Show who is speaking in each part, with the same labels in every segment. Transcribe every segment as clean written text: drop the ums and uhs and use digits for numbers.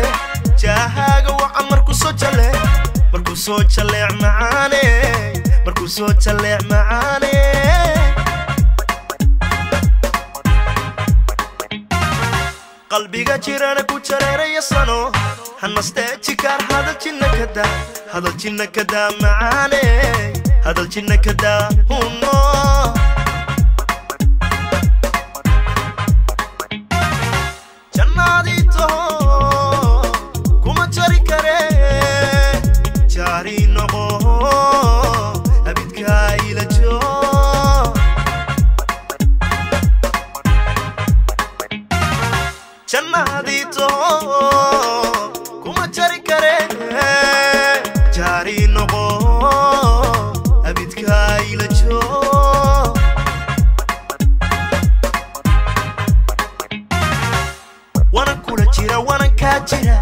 Speaker 1: jirte jahaaga wacan markuu soo jale markuu soo jaleec macaane markuu soo jaleec macaane qalbiga jirana ku jareeraya sano hanaste jikaar hadal jinna kada hadal jinna kada macaane hadal jinna kada huno jannadii taho kuma jari kare jaari noqo abidka ila joo jannadii taho kuma jari kare jaari noqo abidka ila joo wana kula jira wana ka jira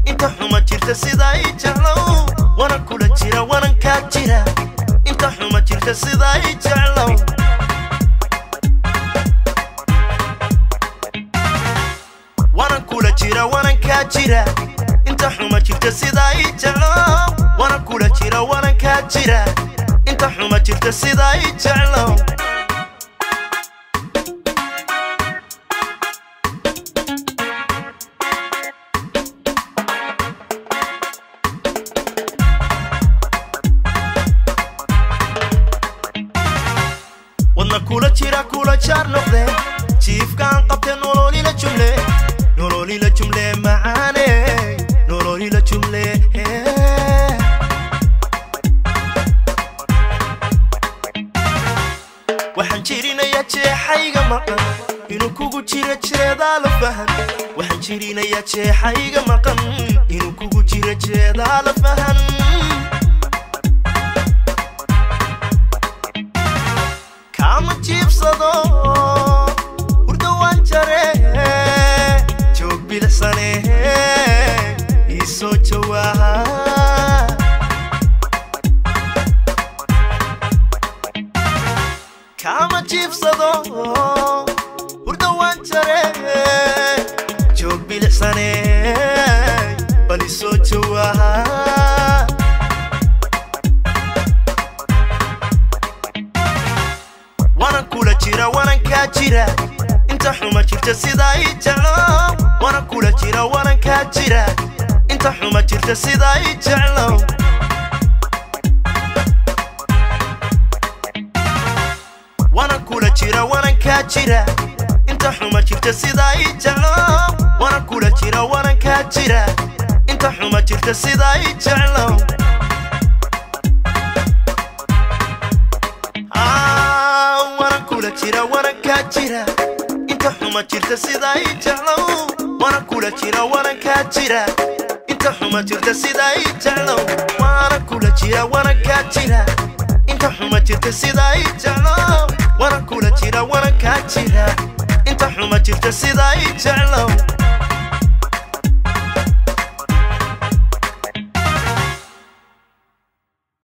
Speaker 1: inta xuma jirta sida ay jeclow wana kula jira wana ka jira inta xuma jirta sida ay jeclow wana kula jira wana ka jira inta xuma jirta sida ay jeclow wana kula jira wana ka jira inta xuma jirta sida ay jeclow wadna kula jira kula jaar noqde jiifkaan qabte nololila jumle nololila jumle macaane nololila jumle waxaan jirinayaa jeexayga maqan inuu kugu jiro jeedaa la fahan waxaan jirinayaa jeexayga maqan inuu kugu jiro jeedaa la fahan kama jiibsado hurdo waan jare joog bilicsane ii soo jawaa kama jiibsado hurdo waan jare joog bilicsane bal ii soo jawaa wana kula jira wana ka jira inta xuma jirta sida ay jeclow wana kula jira wana ka jira inta xuma jirta sida ay jeclow wana kula jira wana ka jira inta xuma jirta sida ay jeclow wana kula jira wana ka jira inta xuma jirta sida ay jeclow wana kula jira wana ka jira inta xuma jirta sida ay jeclow wana kula jira wana ka jira inta xuma jirta sida ay jeclow wana kula jira wana ka jira inta xuma jirta sida ay jeclow wana kula jira wana ka jira inta xuma jirta sida ay jeclow.